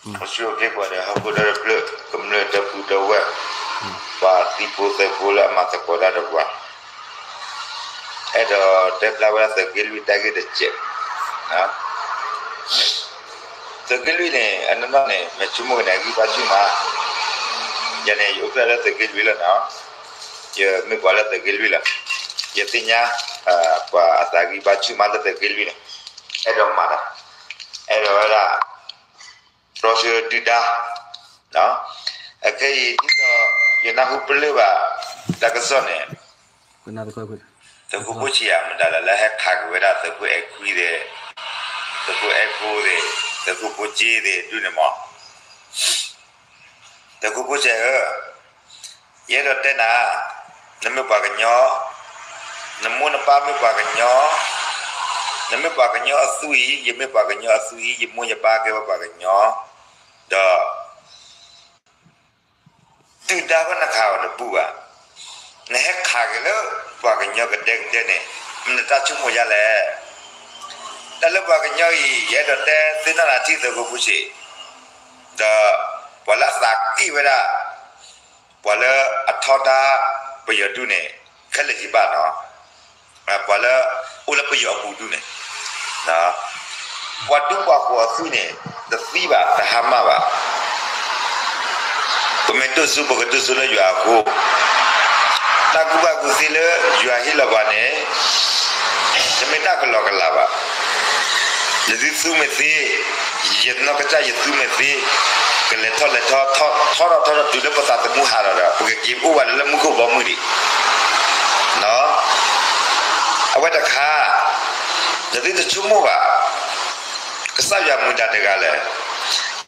အိၣ်ဆူၣ်အိၣ်ချ့ကိးဂၤဒဲး ဟီၣ်ခိၣ်ဒီတဖျၢၣ် ကမျၢၢ်ဒီပုၢ်ဒီဝဲၢ် ပှၤသံဖိသၢဖိလၢအမၤသကိးတၢ်ဒီးပှၤ အဲၣ်ဒိးတဲဖျါဝဲဒၣ်သုးက့လွံၢ်တၢ်ဂ့ၢ်တစဲး, သုးက့လွံၢ်န့ၣ် အနီၢ်နီၢ်န့ၣ် မ့ၢ်ဆိကမိၣ်က့ၤန့ၣ် အဂံၢ်ဘါဆူၣ်မး, ယၤန့ၣ် ယအိၣ်ဖျဲၣ်လၢသုးက့လွံၢ်လီၤနီၤ, ယမ့ၢ်ပှၤလၢသုးက့လွံၢ်လီၤ, ယသ့ၣ်ညါ ပှၤအသးဂံၢ်ဘါဆူၣ်မးလၢသုးက့လွံၢ်န့ၣ်, အဲၣ်ဒိးမၤတၢ်, အဲၣ်ဒိးဝဲဒၣ် တြီဆၢဒုၣ်ဒါ, အခဲအံၤ ဒ်သိးယနၢ်ဟူပလၢၢ်ဘၣ် တၢ်ကစီၣ်န့ၣ်, သုးခိၣ်ဖိဆံးဧၢ မတၤလဲၣ်လၢဟဲခးက့ၤဝဲဒၣ်သုးခိၣ်အဲၣ်ခွံသ့ၣ်, သုးခိၣ်အဲၣ်ဖိသ့ၣ်, သုးခိၣ်ဖိက့သ့ၣ်ဒုးန့ၣ်မး, သုးခိၣ်ဖိဆံးဧၢ, ယအဲၣ်ဒိးတဲနၤ, နမ့ၢ်ပှၤကညီ, နမိၢ်နပၢ်မ့ၢ်ပှၤကညီ, နမ့ၢ်ပှၤကညီအသွံၣ်အံၤ, ယမ့ၢ်ပှၤကညီအသွံၣ်အံၤ, ယမိၢ်ယပၢ်ကဲဝဲပှၤကညီ, ဒီး ဒုၣ်ဒါဖဲနခးအီၤတဘူၣ်ဘၣ်, နဟဲခးက့ၤလၢပှၤကညီကဒဲကဒဲန့ၣ်, မ့ၢ်နတၢ်ဆိကမိၣ်ဒ်လဲၣ်. တၢ်လၢပှၤကညီအံၤ ယအဲၣ်ဒိးတဲသုနီၢ်နၤထံသုးခိၣ်ဖိဆံး, ဒီးပှၤလၢအသးက့ၣ်ဝဲဒၣ်, ပှၤလၢအထီဒါပယီၤဒုန့ၣ် ခဲလၢာ်ယံၤဘၣ်နီၤ, ပှၤလၢအိၣ်လၢပယီၤအပူၤဒုန့ၣ် ပှၤဒူပှၤဃိၤအသွံၣ်န့ၣ် တသံဘၣ် တဟါမၢ်ဘၣ်. ပမ့ၢ်ဒိၣ်စိ ပကဒိၣ်စိလၢယွၤအဃိ, တၢ်ကူၣ်ဘၣ်ကူၣ်သ့လၢယွၤဟ့ၣ်လီၤပှၤန့ၣ် တမ့ၢ်တၢ်ကလီကလးဘၣ်. နသုသူမ့ၢ်သ့, ယနီၢ်ကစၢ်ယသူမ့ၢ်သ့, ကလဲၤထီၣ်လဲၤထီ, ထီထီၣ်ထီထီၣ်တုၤလၢပသးသမူဟးထီၣ်ဒီး ပကက့ၤအိၣ်ဝဲလၢမူခိၣ်ဘီမုၢ်ဒံး အဝဲတခါ, နသုတဆိကမိၣ်ဘၣ်, ကစၢ်ယွၤမ့ၢ်တၢ်တဂၤလဲၣ်,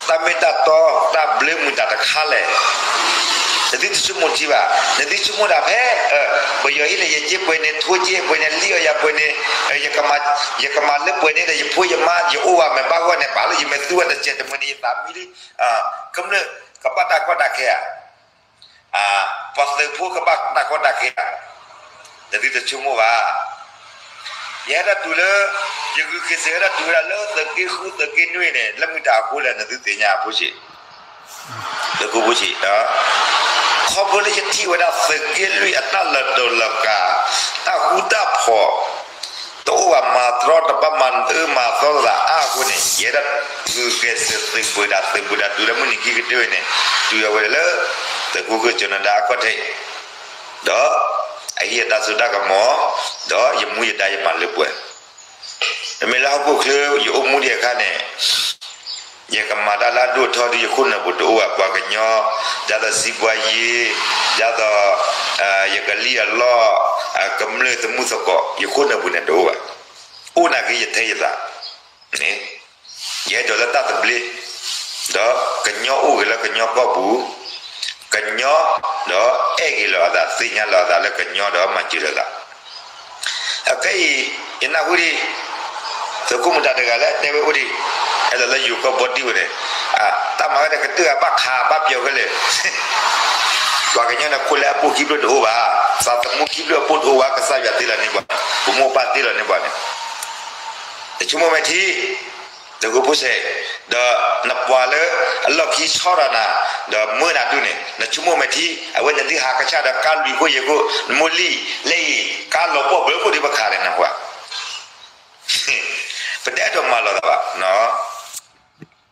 တၢ်မ့ၢ်တၢ်တီတၢ်ဘျၢမ့ၢ်တၢ်တခါလဲၣ်, နသုတဆိကမိၣ်ထံဘၣ်. နသုဆိကမိၣ်ဒၣ်ဖဲ ပယီၤဟ့ၣ်လၢယက့ပှဲၤန့ၣ် ထိက့ပှဲၤန့ၣ် လံၣ်အီၣ်ယၤပှဲၤန့ၣ်, ယကမၤလၢပှဲၤန့ၣ်ဒီး ယဖိယမါ ယအိၣ်ဝဲမဲာ်ဘၣ်ဂီၢ်န့ၣ် ဘၣ်လၢယမ့ၢ်သူဝဲတစဲးတမှဲၤန့ၣ် ယသးမံလံ, ကမျၢၢ်ကဘၣ်တၢ်ကီတၢ်ခဲဧါ ပှၤသုးဖိကဘၣ်တၢ်ကီတၢ်ခဲဧါ, နသုတဆိကမိၣ်ဘၣ်. ယဟဲဒၣ်တုၤလၢ ယဂုာ်ကျဲးစၢးဟဲဒၣ်တုၤဝဲဒၣ်လၢသုးက့ဃု သုးက့နွံန့ၣ် လၢမုၢ်တၢ်အဃိလဲၣ် နသုသ့ၣ်ညါအဖိဆံး, သုးခိၣ်ဖိဆံး, ခီဖျိလၢယထံၣ်ဝဲဒၣ်သုးက့လွံၢ်အတၢ်လီၤတူာ်လီၤကာ်, တၢ်ဃူတၢ်ဖိး တအိၣ်ဘၣ်မၤတြီတဘၣ်မၤအၢမၤသီလိာ်သးအါအဃိန့ၣ် ယဲဒၣ်ဂုာ်ကျဲးစၢးသုးပှ့ၤဒၣ်သုးပှ့ၤဒၣ်တုၤလၢမုၢ်နံၤခံကတၢၢ်န့ၣ် တုၤအဝဲဒၣ်လၢ သုးခိၣ်ကျၢၢ်ကၠီၤနဒါအခီၣ်ထံး, ဒီးအဟံးအတၢ်စိတၢ်ကမီၤ, ဒီးယမူယဒါယမၤလၢပှဲၤ, မ့မ့ၢ်လၢဟီၣ်ခိၣ်ချၢယအိၣ်မူဒံးအခါန့ၣ် ယကမၤတၢ်လၢအဒိၣ်အထီဒ်ယခိၣ်နၢ်ပူၤတအိၣ်ဘၣ်, ပှၤကညီ, ဒ်သိးစံးပှၤယ့, ဒ်သိး ယကလံၣ်အလီၢ်, ကမျၢၢ်သမုၢ်သကိး ယခိၣ်နၢ်ပူၤန့ၣ်တအိၣ်ဘၣ်. အိၣ်နာ်က့ယထဲယသးန့ၣ် ယအဲၣ်ဒိးလၢတၢ်သဘျ့, ဒီးကညီအိၣ်ဂ့ၤလၢကညီကီၢ်ပူၤ, ကညီ, ဒီးအဲၣ်ဂ့ၤလီၤအသး သ့ၣ်ညါလီၤအသးလၢကညီဒီးမၤစၢၤလီၤအသး အခဲအံၤ ယနၢ်ဟူဒံး သုးခိၣ်မုၢ်တၢ်တဂၤလၢတဲဝဲအိၣ်ဒံး ဟဲလီၤလၢယိၤကီၢ်ဘီဒံဝဲန့ၣ်, တၢ်မၤဝဲတကတၢၢ်အဘၣ်ခးဘၣ်ပျီၤခဲလၢာ်, ပှၤကညီန့ၣ် ခိၣ်လၢအပိၢ်ခံဖျၢၣ်တအိၣ်ဘၣ်, သးသမူခံဖျၢၣ်အပိၢ်တအိၣ်ဘၣ်, ကစၢ်ယွၤတ့လီၤန့ၢ်ပှၤ, ပမိၢ်ပၢ်တ့လီၤန့ၢ်ပှၤန့ၣ်, နဆိကမိၣ်မဲာ်ထံ သုးခိၣ်ဖိဆံး, ဒီးနပှၤလၢအလီၢ်ခံဆီၣ်ဒီးနၤ, ဒီးမၢနၤဒုးန့ၣ် နဆိကမိၣ်မဲာ်ထံ, အဝဲန့ၣ်သုဟးကဆှၣ်ဒီးကါလွံၢ်ခိၣ်ယဲၢ်ခိၣ်, နမိၢ်လံၢ်, လၢအံၤ ကါလီၤပှီၢ်ဘၢခိၣ်ဒံးပခးန့ၣ်နဟါ, ပတအဲၣ်ဒိးမၤလီၤသးဘၣ်,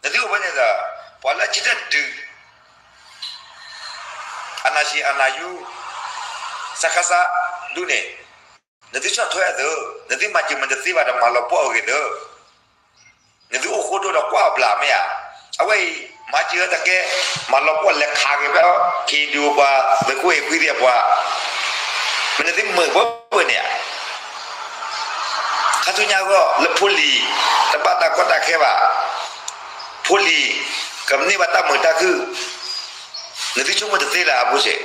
နသုအိၣ်ဖဲန့ၣ်ဒီး ပှၤလၢအဆၢထၢၣ်ဒုး အနၢ်ဆံးအနၢ်ယူ စကစ ဒုးန့ၣ် နသုဆီၣ်ထွဲအသိး, နသုမၤစၢၤမၤတသ့ဘၣ်ဒီးမၤလီၤပှီၢ်အဂ့ၤသၢ, နသုအိၣ်ဃိဒိၣ်ဒီးကွၢ်အဘျၣ်မ့ၢ်ဧါ, အဝဲအံၤ မၤစၢၤတကဲ, မၤလီၤပှီၢ်လဲၤခးက့ၤဖဲ ခ့ဒုးပှၤ, သုးခိၣ်အဲၣ်ခွံသ့ၣ်အပှၤ, မ့ၢ်နသုမုာ်ဘၢဘၢန့ၣ်ဧါ, ခါဆူညါအဂီၢ် လၢဖိလံၤ တဘၣ်တၢ်ကီတၢ်ခဲဘၣ်, ဖိလံၤ ကန့ၢ်ဘၣ်တၢ်မုာ်တၢ်ခုၣ်, နသုဆိကမိၣ်တသ့လၢအဖိဆံး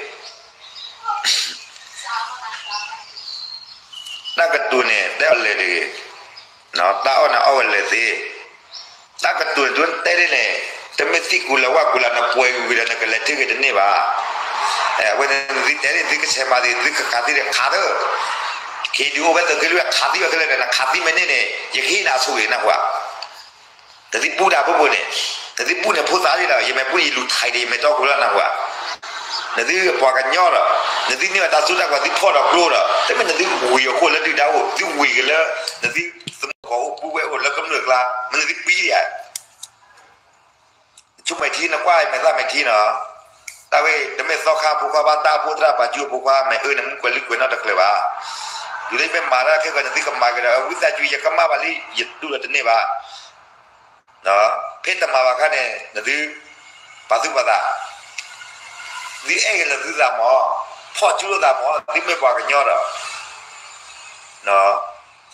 တၢ်ကတိၤန့ၣ် တဲအီၤလဲၤတဂ့ၤ, တၢ်အီၣ်န့ၣ်အီၣ်ဝဲလဲၤသ့, တၢ်ကတိၤန့ၣ် တုၤနတဲဒ်န့ၣ်, တမ့ၢ်သံကူလၢဝၣ်ကူလၢနပှဲၤဂ့ၤဒီးနကလဲၤထံၣ်ဂ့ၤတန့ၢ်ဘၣ်, အဝဲန့ၣ်သုတဲဒ်သုကဆဲးမၤသ့ သုကခးသံဒီးခးသၢ, ခ့ဒုးအိၣ်ဖဲသုးက့လွံၢ်ခးသံဝဲခဲလၢာ်န့ၣ် နခးသံမဲာ်န့ၣ်န့ၣ် ယကဟ့ၣ်နၤအဆိၣ်ဂ့ၤနၢ်ဟူဧါ တသံပူတၢ်ဖိဖိန့ၣ်, နသုပူၣ်န့ၣ်ဖိသၣ်လံဒီး ယမ့ၢ်ပူၣ်န့ၣ် ယလူၤထံးဒီး ယမ့ၢ်တီခိၣ်လၢနၢ်ဟူဧါ. နသုပှၤကညီဒီး နသုန့ၢ်ဘၣ်တၢ်စုတၢ်ကဝဲၤ သုဖီၣ်ဒီးကျိဒီး တမ့ၢ်နသုဝံၤအခိၣ်လၢဒုၣ်ဒါအိၣ် သုဝံၤက့ၤလၢ နသုသမူသကိးအိၣ် ပုၢ်ဝဲၢ်အိၣ်လၢကမျၢၢ်ကျါ မ့ၢ်နသုပံဒံးဧါ. နဆိကမိၣ်ထံ နကွၢ်မဲာ်သၣ်မဲာ်ထံနီၤ, တၢ်ဝဲတမ့ၢ်သီခါဖိခွါဘၣ် တၢ်အိၣ်ဖှိၣ်သရၣ်ပာ်စုအဖိခွါ မ့ၢ်အၢနမူကွဲၤလံကွဲၤနီတကျၢၤဘၣ်. တုၤလၢယမ့ၢ်မၤတၢ်ခဲကီး နသုကမၤက့ၤဒီး အဝံသးစူၤ ယကမၣ်ဘၣ်လံ ယတူၢ်လီၤတန့ၢ်ဘၣ်. ဖဲတမၤဘၣ်ခါန့ၣ် နသု ပာ်သူၣ်ပာ်သး, သုအဲၣ်က့ၤလၢသုသးမၢ်, ဖီၣ်စုလိာ်သးမၢ်, သုမ့ၢ်ပှၤကညီဒီး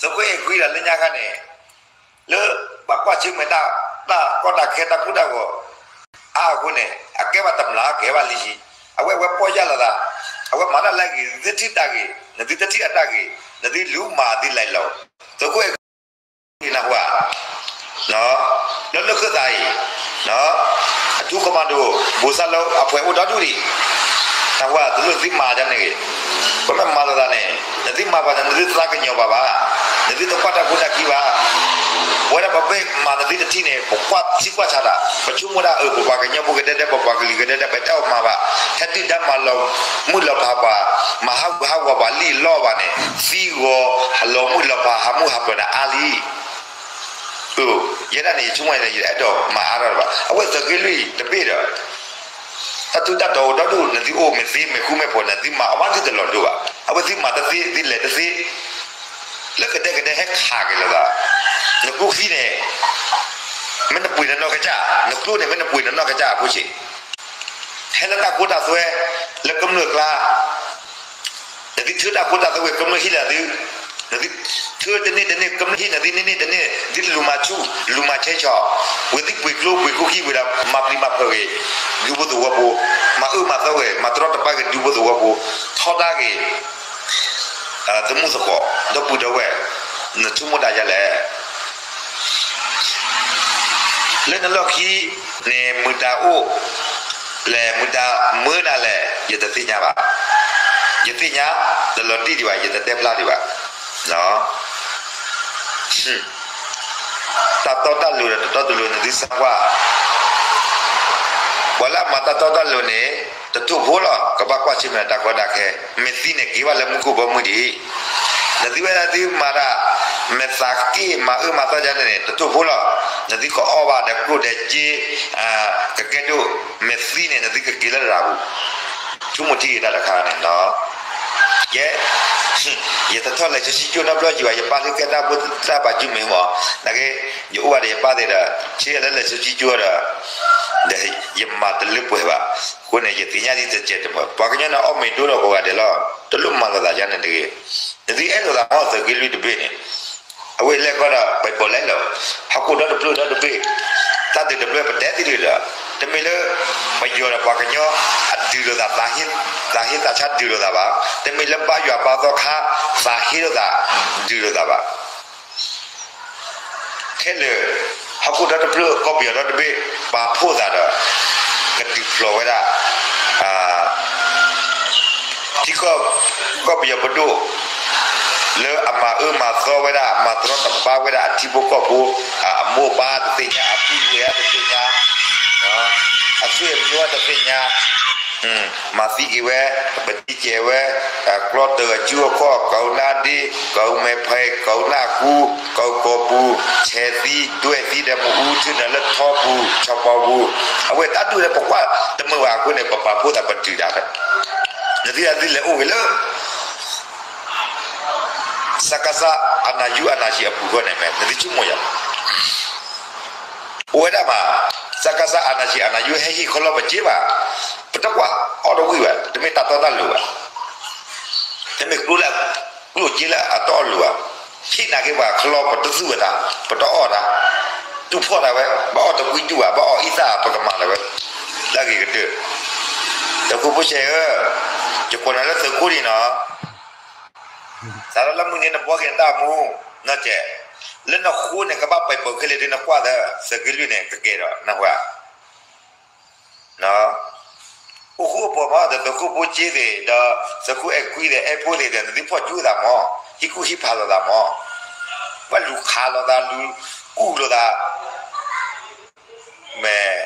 သုးခိၣ်အဲၣ်ခွံဒီးလၢညါခါန့ၣ် လၢဘၣ်ကွၢ်ဆၢၣ်မဲာ်တၢ် တၢ်ကီတၢ်ခဲတၢ်ကိၢ်တၢ်ဂီၤအါအဃိန့ၣ် အကဲဘၣ်တမျၢ်ကဲဘၣ်လံဟံၣ်, အဝဲအဝဲပီၢ်ယၢ်လီၤသး, အဝဲမၤတၢ်လၢအဂ့ၤ သုထံၣ်တၢ်ဂ့ၤ, နသုတထံၣ်အတၢ်ဂ့ၤ, နသုလူၤမၤသုလဲၤလီၤ, သုးခိၣ်အဲၣ်ခွံ နၢ်ဟူဧါ, လၢလၢၢ်ခၢၣ်သးအံၤ အထူးကွန်မန်ဒို ဘိၣ်စၢ်လၢအဖှဲးအိၣ်ဒီဒူၣ်ဒံး, နၢ်ဟူဧါ, တလိၣ်သုမၤဒ်န့ၣ်ဂ့ၤ, ပမ့ၢ်မၤလိာ်သးန့ၣ် နသုမၤပှၤန့ၣ် နသုသးကညီၤဘၣ်ဘၣ်, နသုတကွၢ်တၢ်ဖိတၢ်ခံဘၣ်, ပဝဲဒၣ်ပမ့ၢ်မၤနသုတထံၣ်န့ၣ် ပကွၢ်ထံကွၢ်ဆးတၢ်, ပဆိကမိၣ်ဒၣ်အၢ ပပှၤကညီဖိကဒဲဒဲ ပပှၤကလုာ်ကဒဲဒဲ ပတၢ်အိၣ်မၤဘၣ်, ဟဲဒုၣ်ဒါမၤလီၤ မုၢ်လီၤဖးပှၤ, မၤဟးဂူာ်ဟးဂီၤပှၤလံၣ်လီၢ်ဘၣ်န့ၣ် သံဂီၤ လီၤမုၢ်လီၤဖး ဟးမုၢ်ဟးပၢၤန့ၣ်အါလံ ယဲဒၣ်န့ၣ် ယဆိကမိၣ်န့ၣ် ယအဲၣ်ဒိးမၤအါထီၣ်ဘၣ်. အဝဲသုးက့လွံၢ်တဘ့ၣ်ဒီး တၢ်ထူးတၢ်တီၤအိၣ်ဒီဒူၣ် နသုအိၣ်မ့ၢ်သ့မ့ၢ်ဃူမ့ၢ်ဖိး နသုမၤအီၣ်ဘၣ်သုတလီၤဒိဘၣ်. အဝဲသုမၤတသ့ သုလဲၤတသ့, လၢကဒဲကဒဲဟဲခးက့ၤလိာ်သး, နကျိချံန့ၣ် မ့ၢ်နပှ့ၤနနီၢ်ကစၢ်, နကျိန့ၣ် မ့ၢ်နပှ့ၤနနီၢ်ကစၢ်အဖိဆံး ဟဲလၢတၢ်ခိတၢ်သွဲ လၢကမျၢၢ်ကျါ, နသုထၢတၢ်ခိတၢ်သွဲဝဲ ကမျၢၢ်ဟံၣ်လၢသု, နသုထၢတန့ၢ်တန့ၢ် ကမျၢၢ်ဟံၣ် နသုန့ၢ်န့ၢ်တန့ၢ် သုလူၤမၤဆူၣ် လူၤမၤဆဲးဆီၣ်, ဝဲသုပှ့ၤကျိပှ့ၤကျိခံဝဲဒီး မၤပျံၤမၤဖုးဂ့ၤ ဒူဖိသဝီဖိ, မၤအၢမၤသီဂ့ၤ မၤတရီတပါဂ့ၤ ဒူဖိသဝီဖိ, ထီဒါဂ့ၤ သမူသကိး ဒီပုၢ်ဒီဝဲၢ်, နဆိကမိၣ်ဒၣ်ယၤလဲၣ် လၢနလီၢ်ခံန့ၣ် မုၢ်တၢ်အိၣ်လဲၣ် မုၢ်တၢ်မၢနၤလဲၣ် ယတသ့ၣ်ညါဘၣ်. ယသ့ၣ်ညါ တလီၤတံၢ်ဒံးဘၣ် ယတတဲဖျါဒံးဘၣ်. တၢ်တီတၢ်လိၤဒီးတတီတလိၤ နသုစၢကွၢ်, ပှၤလၢအမၤတၢ်တီတၢ်လိၤန့ၣ် တထိၣ်ဖိလီၤ ကဘၣ်ကွၢ်ဆၢၣ်မဲာ်တၢ်ကီတၢ်ခဲ, မ့ၢ်သံန့ၣ်က့ၤဘၣ်လၢမူခိၣ်ဘီမုၢ်ဒံး နသုဝဲဒၣ်သုမၤတၢ် မ့ၢ်သးက့ၢ်မၤအၢမၤသီယါန့ၣ်န့ၣ် တထိၣ်ဖိလီၤ. နသုကအီၣ်ဘၣ်ဒီးကျိၣ်ဒီးစ့ ကကဲဒိၣ်, မ့ၢ်သံန့ၣ် နသုကက့ၤလၢရၤပူၤ, ဆိကမိၣ်ထံဂ့ၤတၢ်တခါန့ၣ်နီၤ. ယဲ ယတထီၣ်လဲၤဆူစံကၠိနီတဘျီယံၤဘၣ် ယပၢ်လၢကဲတၢ်ဘိတၢ်ဘၣ်ကၠူမ့ၢ်မီၢ်, နာ်က့ ယအိၣ်ဘၣ်ဒီးယပၢ်သ့ၣ်ဒီး ဆ့လၢလဲၤဆူစံကၠိဒီး ဒီးယမၤတလၢပှဲၤဘၣ်. အဃိန့ၣ် ယသ့ၣ်ညါဒ်တစဲးတမှဲၤ ပှၤကညီန့ၣ်အီၣ်မ့ၤဒိၣ်ဒီးကိးဂၤဒဲးလီၤ. တလိၣ်မၤလိာ်သးယါန့ၣ်တဂ့ၤ. နသုအဲၣ်လိာ်သးမီၢ်သုးက့လွံၢ်တဘ့ၣ်န့ၣ် အဝဲလဲၤခီဒီး ပှၤပိာ်လဲလိာ် ဟီၣ်ခိၣ်ဒီတဖျၢၣ်ဒီတဘ့ၣ် တၢ်ဒုးတဖျၢၣ်ပတဲသ့ဒ်ဒီး တမ့ၢ်လၢ ပယီၤဒီးပှၤကညီ အဒုးလိာ်သး သးဟ့သးဆါဒုးလိာ်သးဘၣ်. တမ့ၢ်လၢဘါယွၤဘါသီခါ သးဟ့လိာ်သး ဒုးလိာ်သးဘၣ်. ခဲလၢာ် ဟီၣ်ခိၣ်ဒီတဖျၢၣ် ကီၢ်ပယီၤဒီတဘ့ၣ် ပာ်ဖှိၣ်သးဒီး ကဒုးဖျိးဝဲဒၣ် ထံကီၢ် ကီၢ်ပယီၤပဒိၣ် လၢအမၤအၢမၤသီဝဲဒၣ် မၤတရီတပါဝဲဒၣ်အထံဖိကီၢ်ဖိ အမိၢ်ပၢ်တသ့ၣ်ညါ အပုၢ်ဝဲၢ်တသ့ၣ်ညါ အဆွေမျိုးတသ့ၣ်ညါ မၤသံက့ၤဝဲ ပသံက့ၤဝဲ ကျီတဂၤစုအခီၣ် ကၤအူနၢ်ဒ့ ကၤအူမဲာ်ဖဲ ကၤအူနၢ်ကူ ကၤအူကီၢ်ပူၤ ဆဲးသံ ဒွဲၣ်သံဒီးမ့ၣ်အူ ထုးနၤလၢထီပူၤ ဆီပီပူၤ အဝဲတၢ်ဒုးလၢပကွၢ်တမုာ်ဘၣ်အဃိန့ၣ် ပပာ်ဖှိၣ်သးပတုာ်ဒၣ် နသုအသုလဲၤအိၣ်ဂ့ၤလၢ စကစ အာဏာယူ အာဏာရှင် အပူၤဃီန့ၣ်မ့ၢ် နသုဆိကမိၣ်ယါ အိၣ်ဝဲဒၣ်မး စကစ အာဏာရှင် အာဏာယူ ဟဲဟ့ၣ်ခီလီပစ့ဘၣ် ပတကွၢ်အီၣ်တဝံၣ်ဘၣ် တမ့ၢ်တၢ်တီတၢ်လိၤဘၣ် တမ့ၢ်ကျိၣ်လၢ ကျိၣ်စ့လၢအတီအလိၤဘၣ် ဟ့ၣ်နာ်က့ၤပှၤခီလီပတသူၣ်ဝဲတၢ် ပတအီၣ်တၢ် တူၢ်ဖှီၣ်တၢ်ဝဲ ဘၣ်အီၣ်တကွံတူၢ်ဘၣ် ဘၣ်အီၣ်အံသၣ်ပကမၤတၢ်ဝဲ လၢအဂ့ၤကတၢၢ် သုးခိၣ်ဖိဆဲးဧၢ ယကိးနၤလၢသုးခိၣ်န့ၣ်နီၤ စးထီၣ်လၢမုၢ်နံၤနဘှီက့ၤနတၢ်မူ နီၢ်ကဲး လၢနဃိန့ၣ် ကဘၣ်ပဲာ်ပိာ်ခဲလၢာ်ဒ်နကွၢ်သၢ သုးက့လွံၢ်န့ၣ် ကကဲထီၣ်နၢ်ဟူဧါ အိၣ်ဃူအိၣ်ဖိးမး ဒီးသုးခိၣ်ဖိက့သ့ၣ် ဒီးသုးခိၣ်အဲၣ်ခွံသ့ၣ် အဲၣ်ဖိသ့ၣ်ဒီး နသုဖီၣ်ကၠူသးမး ဟံးကူၣ်ဟံးဖးလိာ်သးမး ဘၣ်လူၤခးလိာ်သး လူၤကူၣ်လိာ်သး မ့ၢ်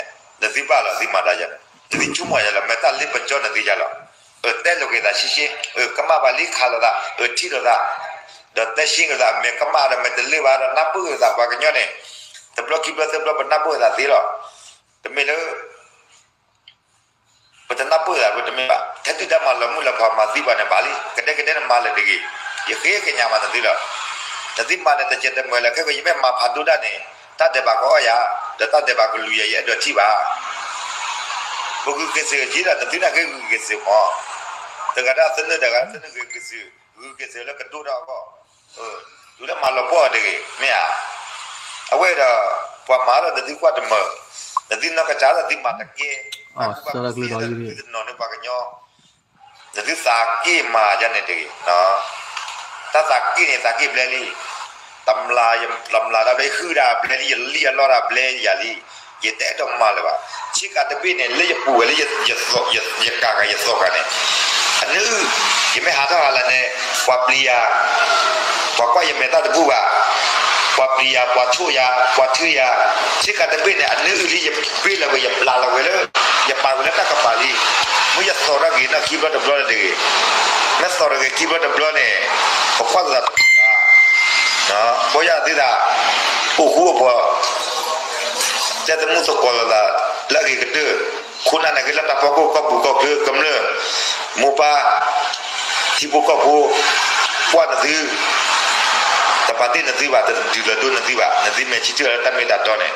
နသုဘၣ်လီၤ သုမၤတၢ်ယၤန့ၣ် နသုဆိကမိၣ်ယၤလီၤ မ့ၢ်တၢ်လ့ပစီနသုယၤလီၤ. အတဲလိာ်က့ၤသးရှဲရှဲ, ကမၣ်ဘၣ်လံခးလိာ်သး, ထံၣ်လိာ်သး, ဒီးတဲရှဲက့ၤသး မ့ၢ်ကမၣ်ဒီးမ့ၢ်တလၢဘၣ်ဒီး နၢ်ပၢၢ်က့ၤသးပှၤကညီန့ၣ်, တဘျီခံဘျီသၢဘျီ ပနၢ်ပၢၢ်သးသ့လီၤ. တမ့ၢ်လၢ ပတနၢ်ပၢၢ်သး ပတမ့ၢ်ဘၣ် ထဲဒုၣ်ဒါမၤလီၤမုၢ်လီၤဖးမၤသံပှၤန့ၣ်ဘၣ်လံ ကဒဲကဒဲန့ၣ်မၤလၢၤတဂ့ၤ, ယဃ့ကညးမးနသုလီၤ. နသုမၤန့ၣ် တစဲးတမၢလၢခဲကီး ယမ့ၢ်မၤဖးဒိၣ်ဒၣ်န့ၣ် တၢ်ဒဲးဘးကအီၣ်ယၤ, ဒီးတၢ်ဒဲးဘးကလူၤယၤ ယအဲၣ်ဒိးထံၣ်ဘၣ်. ပဂုာ်က့ၤစၢၤက့ၤဒီး နသုန့ၣ်က့ၤဂုာ်က့ၤစၢၤမး, တဂၤဒၣ်သနၢၣ်တဂၤသနၢၣ်ဂ့ၤက့ၤစၢၤ, ဂုာ်က့ၤစၢၤလၢကဒိၣ်ထီၣ်အဂီၢ် တုၤလၢမၤလီၤပှီၢ်အီၤတဂ့ၤ မ့ၢ်ဧါ. အဝဲဒီး ပှၤမၤဒီးနသုကွၢ်တမၢ, နသုနီၢ်ကစၢ်ဒီးသုမၤတကဲ, နသုတနီၤန့ၢ်ပှၤကညီ, နသုသးက့ၢ်မၤယၤန့ၣ်တဂ့ၤ, တၢ်သးက့ၢ်န့ၣ် သးက့ၢ်ဘျဲလံ, တမျး, တမျးဒၣ်ဘျဲ ဟုၣ်ဒၣ်ဘျဲလံ ယလံၣ်အလီၢ်ဒၣ်ဘျဲယၤလံ, ယတအဲၣ်ဒိးမၤလၢၤဘၣ်. ဆ့ကၤတဘ့ၣ်န့ၣ် လၢယပူၤဝဲလၢ ယကၤဂၤယသီဂၤန့ၣ်, အနုၢ်, ယမ့ၢ်ဟးထီၣ်ဟးလၢန့ၣ် ပှၤပျံၤယၤ, ပှၤကွၢ်ယမဲာ်တၢ်တဘူၣ်ဘၣ်, ပှၤပျံၤယၤ ပှၤဆိၣ်ယၤ ပှၤထုယၤ, ဆ့ကၤတဘ့ၣ်န့ၣ် အနုၢ်အုၣ်လံ ယပ့ၢ်လီၤဝဲ ယပျၢ်လီၤဝဲလၢ ယပာ်ဝဲလၢတၢ်ကပၤလံ. မ့ၢ်ယသီထီၣ်က့ၤနီၢ်ခံဘျီတဘျီန့ၣ်တဂ့ၤ, မ့ၢ်သီထီၣ်က့ၤခံဘျီတဘျီန့ၣ် ပကွၢ်လိာ်သးတမုာ်ဘၣ်, ဘီယၤသုသး, အိၣ်ဃူအိၣ်ဖိး တဲသမူသကိးလိာ်သး လၢအဂ့ၤကတၢၢ်, ခိၣ်နၢ်န့ၣ်ဂ့ၤ လၢတၢ်ဖီခိၣ်ကီၢ်ပူၤကီၢ်ချၢကမျၢၢ်, မိၢ်ပၢ်, ထံဖိကီၢ်ဖိ, ကွၢ်နသု, တပာ်တ့ၢ်နသုဘၣ် တဒုးလီၤဒိနသုဘၣ် နသုမ့ၢ်ဆၢထၢၣ်လၢတၢ်မ့ၢ်တၢ်တီန့ၣ်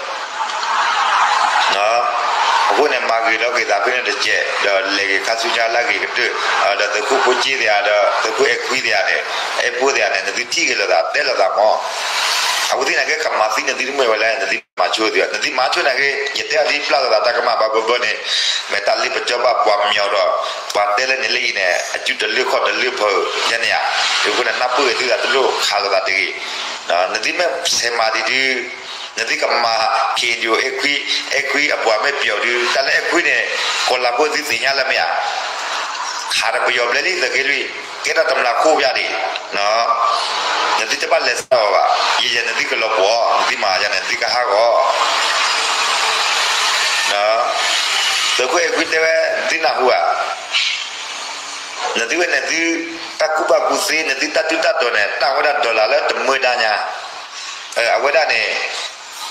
အဃိန့ၣ် မၤဂ့ၤလီၤက့ၤသးဖဲန့ၣ်တကဲး ဒီးလဲၤဂ့ၤခါဆူညါလၢအဂ့ၤကတၢၢ်, ဒီးသုးခိၣ်ဖိက့သ့ၣ်ဧါ ဒီးသုးခိၣ်အဲၣ်ခွံသ့ၣ်ဧါန့ၣ်, အဲၣ်ဖိသ့ၣ်ဧါန့ၣ် နသုထံၣ်ဂ့ၤလိာ်သး တဲလိာ်သးမး, အဝဲသ့ၣ်န့ၣ်က့ ကမၤသံနသုတမ့ၢ်ဝဲလဲၣ် နသုမၤဆိသုဘၣ် နသုမၤဆိန့ၣ်ဂ့ၤ ယတဲအီၤဒ်ပျၢ်လိာ်သးတၢ်ကမၣ်ဘၣ်ဘျီဘျီန့ၣ်, မ့ၢ်တၢ်လ့ပစီဘၣ်ပှၤမၠီၤဒီး, ပှၤတဲလၢန့ၣ်လၢအံၤန့ၣ် အစုတလၢခီၣ်တလၢဖၢးယဲန့ၣ်ဧါ, အဃိန့ၣ် နၢ်ပၢၢ်ဂ့ၤသုသးတလိၣ်ခးလိာ်သးတဂ့ၤ, နသုမ့ၢ်ဆဲးမၤဒံးဒုး နသုကမၤ ခ့ဒိၣ် အဲၣ်ခွံ, အဲၣ်ခွံအပှၤမ့ၢ်ပျီၤဒုး တၢ်လၢအဲၣ်ခွံန့ၣ် ကီၤလၤဖိသုသ့ၣ်ညါလၢမ့ၢ်ဧါ, ခးတပယီၤဘျဲလံ သုးက့လွံၢ်, ကဲထီၣ်တမျးခိၣ်ဖၣ်ဒံး, နသုတဘၣ်လဲၤစးအီၤဘၣ်, ယယဲၢ်နသုကလီၤပှီၢ် နသုမၤယၤန့ၣ် နသုကဟးဂီၤ သုးခိၣ်အဲၣ်ခွံတဲဝဲ နသုနၢ်ဟူဧါ, နသုဝဲန့ၣ်သု တၢ်ကူၣ်ဘၣ်ကူၣ်သ့ နသုတၢ်ထူးတၢ်တီၤန့ၣ် တၢ်ဝဲဒၣ် dollar လၢတမၢဒၣ်ညါ, အဝဲဒၣ်န့ၣ်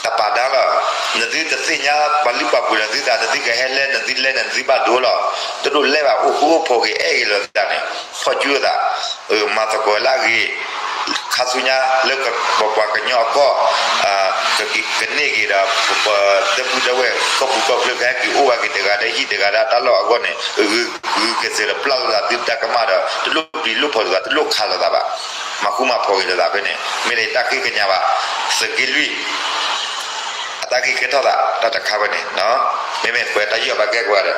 တပာ်ဒၣ်လီၤ, နသုတသ့ၣ်ညါပှၤလုၢ်ပှၤပှ့ၤလီၤသုသး နသုကဟဲလဲၤ နသုလဲၤန့ၣ် နသုဘၣ်ဒိလီၤ, တဒိးလဲၤဘၣ် အိၣ်ဃူအိၣ်ဖိးက့ၤအဲၣ်က့ၤလိာ်သးန့ၣ် ဖီၣ်ကူလိာ်သး မၤသကိးလၢအဂ့ၤ, ခါဆူညါလၢပပှၤကညီအကီၢ် ကန့ၢ်က့ၤဒီး ပဒီပုၢ်ဒီဝဲၢ်ကီၢ်ပူၤကီၢ်ချၢကဟဲက့ၤအိၣ်ဝဲက့ၤတဂၤဒီးဟံၣ်တဂၤဒီးတၢ်လီၢ်အဂီၢ်န့ၣ် ဂုာ်က့ၤစၢၤဒီးပျၢ်လိာ်သးသုတၢ်ကမၣ်ဒီး တလိၣ်ပျံၤလိၣ်ဖုးလိာ်သး တလိၣ်ခးလိာ်သးဘၣ်, မၤဃူမၤဖိးက့ၤလိာ်သးဖဲန့ၣ် မ့ၢ်လၢယတၢ်ဃ့ကညးဘၣ် သုးက့လွံၢ် အတၢ်ဂ့ၢ်ကဲထီၣ်သးတၢ်တခါဝဲန့ၣ်, မ့မ့ၢ်ပှဲၤတၢ်ယီၢ်ဘၣ်ကဲကွၢ်ဒီး